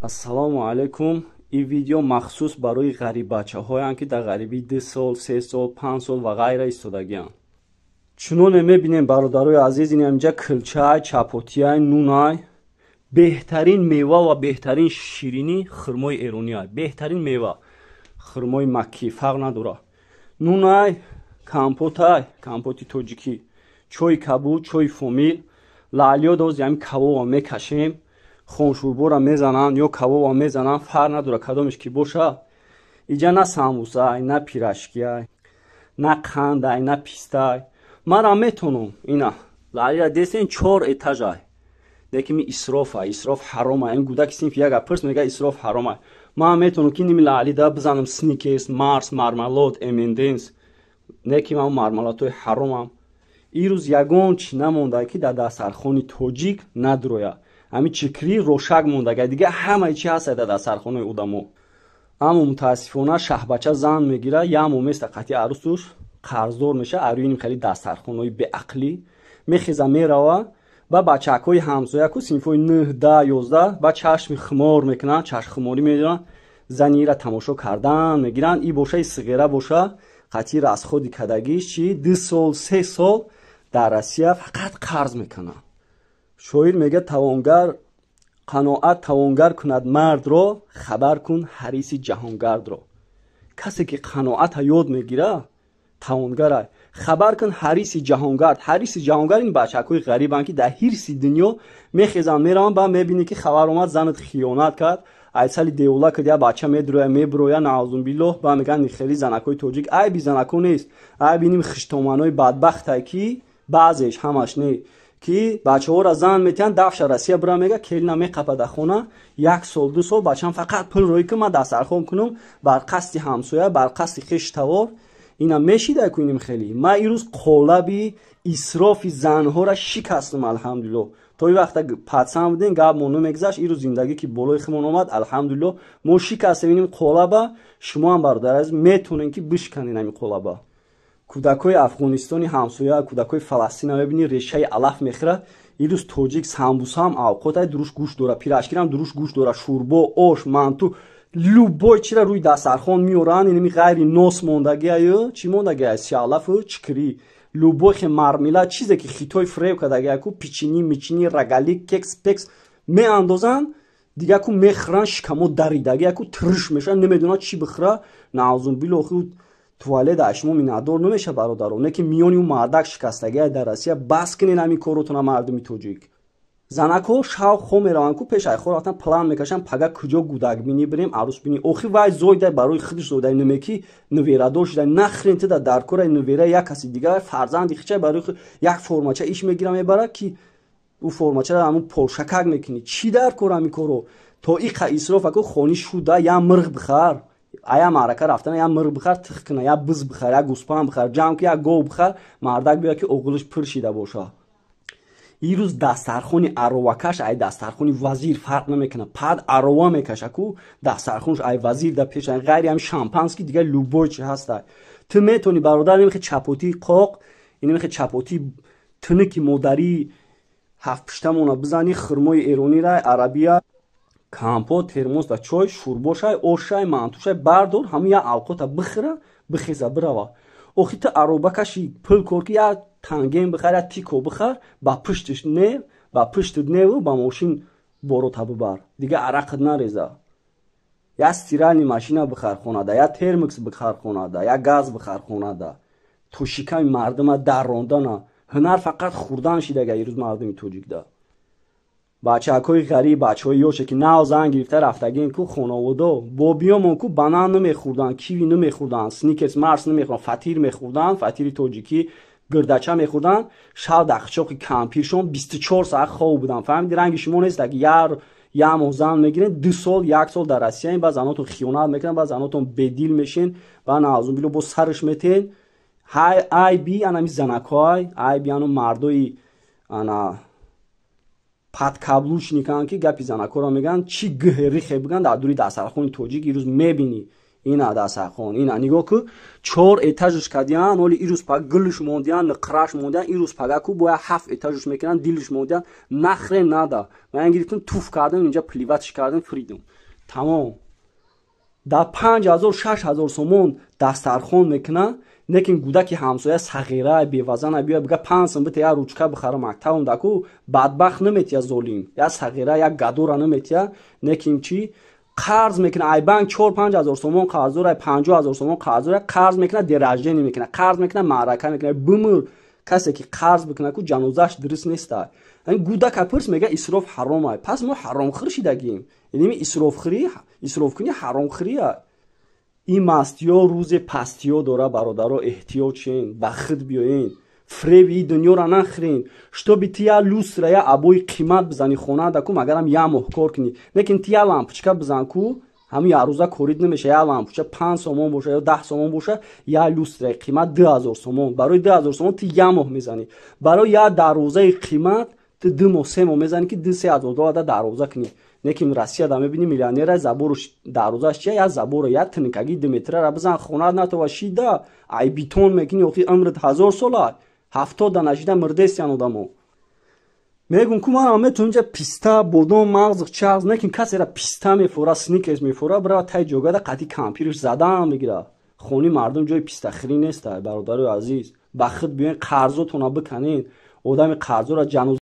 Ассалому алайкум. Ин видео махсус барои ғариббачаҳоянд, ки дар ғарибӣ 2 сол, 3 сол, 5 сол ва ғайра истодагианд. Чуноне мебинем, бародарои азиз, ин инҷа килчай, чапотияй, нунай. Беҳтарин мева ва беҳтарин ширинӣ хурмои эрониай. Беҳтарин мева хурмои маккӣ, фарқ надорад. Нунай, компотай, компоти тоҷикӣ, чойи кабуд, чойи фомил, лаълиё доз ҳамин кабоба мекашем, хоншӯрбора мезананд ё кабоба мезананд, фарқ надорад кадомеш ки боша. Иҷа на самбусай, на пирашкиай, на қандай, на пистай. Мара метонам ина лаълира десен 4 этажай. Лекин ми исрофа, исроф ҳарома. Ин гудаки синфи як пирс мега исроф ҳарома. Ман метонам ки ними лаълида бизанам Сникерс, Марс, мармалод, M&M's. Неки ман мармаладҳои ҳаромам. Ирӯз ягон чӣ намонда ки дар дастархони тоҷик надроя. Ҳамин чикри рошак мондага, дига ҳамаи чи ҳаст дар дастархонаи одамо. Аммо мутаассифона шаҳбача зан мегира, як моҳ места қатъи арӯсуш қарздор меша, арӯи ним хеле дастархонаи беақлӣ мехеза мерава ба бачакҳои ҳамсоя ку синфҳои 9, 10, 11 ба чашми хумор мекунанд, чашмхуморӣ медоранд, занира тамошо кардан мегиранд. И боша, и сиғера боша, қатъи расходи кадагиш чи 2 сол, 3 сол дар Россия фақат қарз мекунанд. Шоир мегӯяд: тавонгар қаноат тавонгар кунад мардро, хабар кун ҳариси ҷаҳонгардро. Касе ки қаноата ёд мегира тавонгарай. Хабар кун ҳариси ҷаҳонгард. Ҳариси ҷаҳонгард ин бачакҳои ғарибанд, ки дар ҳирси дунё мехезанд, мераванд, ба мебинӣ ки хабар омад занат хиёнат кард, айсали девола кард, я бача медроя, меброя, наъузубиллоҳ. Ба мегӯянд хеле занакҳои тоҷик айби занако нест, айби ним хиштоманои бадбахтай, ки баъзеш, ҳамаш не, ки бачаҳоро зан метиҳанд, дафша Россия бира мега, келина меқапа дар хона, 1 сол, 2 сол бачам фақат пул роӣ кун, ман дастархон кунам, бар қасди ҳамсоя, бар қасди хештавор. Ина мешида кунем хеле. Ман ирӯз қолаби исрофи занҳоро шикастам, алҳамдулиллоҳ. То ин вақта патсан будем, гап мо намегузашт. Ирӯз зиндагӣ ки болои худмон омад, алҳамдулиллоҳ, мо шикастем иним қолаба. Шумо ҳам, бародари азиз, метонем ки бишканед ҳамин қолаба. Кӯдакҳои Афғонистони ҳамсоя, кӯдакҳои Фаластина мебинӣ, решаи алаф мехӯрад. Ирӯз тоҷик самбусаам авқотай дуруш гӯшт дора, пирашкирам дуруш гӯшт дора, шӯрбо, ош, манту, любой чира рӯи дастархон меоранд. Инами ғайри нос мондагиаю чӣ мондагиай, сиалафу чикрӣ, любой хе мармелад, чизе ки хитой фреб кардагиай ку, печени, мичини, рогалик, кекс, пекс меандозанд, дига ку мехӯранд, шикамо даридагиай ку тирш мешаванд, намедонанд чӣ бихӯра. Наъузубиллоҳ, туалет аз шумо миннатдор намеша, бародаро. Не ки миёни ӯ мардак шикастагиай дар Россия. Бас кунед ҳамин коротона, мардуми тоҷик. Занакҳо шав хом мераванд ку, пеш айхо рафтан план мекашанд, пага куҷо гудакбинӣ бирем, арӯсбинӣ. Охи вай зойдай барои худаш зойдай, намеки нуверадор шудай, нахрен тида дар кора нувера як каси дигар, фарзанди хичай барои як формача иш мегира мебара, ки ӯ формачаро ҳамун полшакак мекунӣ. Чӣ дар кор ҳамин коро? То иқа исрофа ку, хони шуда, я мирғ бихар, ая маърака рафтана, я мирғ бихар, тих куна, я биз бихар, я гӯспанд бихар, ҷамъ ки, я гов бихар, мардак биёяд ки оғилиш пур шида боша. Ирӯз дастархони аровакаш ай дастархони вазир фарқ намекунад. Пад арова мекаша ку, дастархонш ай вазир да пеш, ғайри ҳами шампанский дигар любой чи ҳаста. Ту метавонӣ, бародар, инамихе чапотии қоқ, инамихе чапотии тунуки модарии ҳафтпуштамона бизанӣ, хурмои эронира, арабия, компот, термос да чой, шӯрбошай, ошай, мантушай бардор, ҳамун як авқота бихӯра, бихеза бирава. Охи ту ароба каши, пул кор ки, як танген бихар, як тико бихар, ба пуштиш не, ба пуштит неву ба мошин борота бибар, дига арақат нареза. Як стиральный машина бихар хонада, як термикс бихар хонада, як газ бихар хонада. То шиками мардума даррондана ҳунар фақат хӯрдан шидага ирӯз мардуми тоҷикда. Бачакҳои ғариб, бачаҳои ёше ки нав зан гирифта рафтагин ку хонаводо, бобиёмон ку банан намехӯрданд, киви намехӯрданд, Сникерс, Марс намехӯрданд, фатир мехӯрданд, фатири тоҷикӣ, гирдача мехӯрданд, шав дар қичоқи кампиршон 24 соат хоб буданд. Фаҳмиди, ранги шумо нест, ки як моҳ зан мегиред, 2 сол, 1 сол дар Россияем, баъд занотон хиёнат мекунанд, баъд занотон бедил мешен, баъд наъузубиллоҳ боз сараш метен. Ҳай айби анами занакҳой, айби ану мардои ана подкаблучниканд, ки гапи занакҳоро мегӯянд, чӣ гӯҳе рихе бигӯянд дар дури дастархони тоҷик. Ирӯз мебинӣ, Ина дастархон, ина нигоҳ ку, чор этажш кардиян. Оли ирӯз па гулш мондиян, ниқраш мондиян. Ирӯз пага ку бояд ҳафт этажш мекунан, дилш мондиян. Нахре нада. Ман гирифтам, туф кардам, инҷа плевать ш кардам, фиридам, тамом. Дар 5000, 6000 сомон дастархон мекуна. Лекин гудаки ҳамсоя сағира, бевазана биё бига: 5 сум бите, як ручка бихара мактабам даку, бадбахт наметия, золим, як сағира, як гадора наметия. Лекин чӣ қарз мекуна? Ай банк 4-5 ҳазор сомон қарздор, ай 50 000 сомон қарздор. Қарз мекуна, день рождения мекуна, қарз мекуна, маърака мекуна. Бимир касе ки қарз бикуна ку, ҷанозааш дуруст неста. Гудака пурс, мега: «Исроф ҳаром». Пас мо ҳаромхӯр шидагим. Иними исрофхӯрӣ, исрофкунӣ ҳаромхӯрия. Ин мастиё рӯзе пастиё дора, бародаро. Эҳтиёт шен, ба худ биёен, фреби и дунёра нахӯрен. Шитоби ти я люстра, я обои қимат бизани хонада ку, магарам як моҳ кор кунӣ. Лекин ти я лампочка бизан ку, ҳамин ярӯза корид намеша. Я лампочка 5 сомон боша ё 10 сомон боша, я люстраи қимат 2000 сомон. Барои 2000 сомон ти як моҳ мезанӣ. Барои як дарвозаи қимат ти 2 моҳ, 3 моҳ мезанӣ, ки 2-3 ҳазор доллар да дарвоза кунӣ. Лекин Россияда мебинӣ, миллионера забору дарвозааш чия? Як забора, як тинкаги 2 метрара бизан, хонат натова шида, ай бетон мекунӣ. Охи умрит 1000 сола, 70 да нашида мирдестиян одамо. Мегум ку, манам метавонам инҷа писта, бодом, мағз, чағз. Лекин касера писта мефора, Сникерс мефора, бирава тай ҷогада қати кампирш задан мегира. Хони мардум ҷои пистахӯрӣ неста, бародарои азиз. Ба худ биёен, қарзотона биканен. Одами қарзора ҷаноз.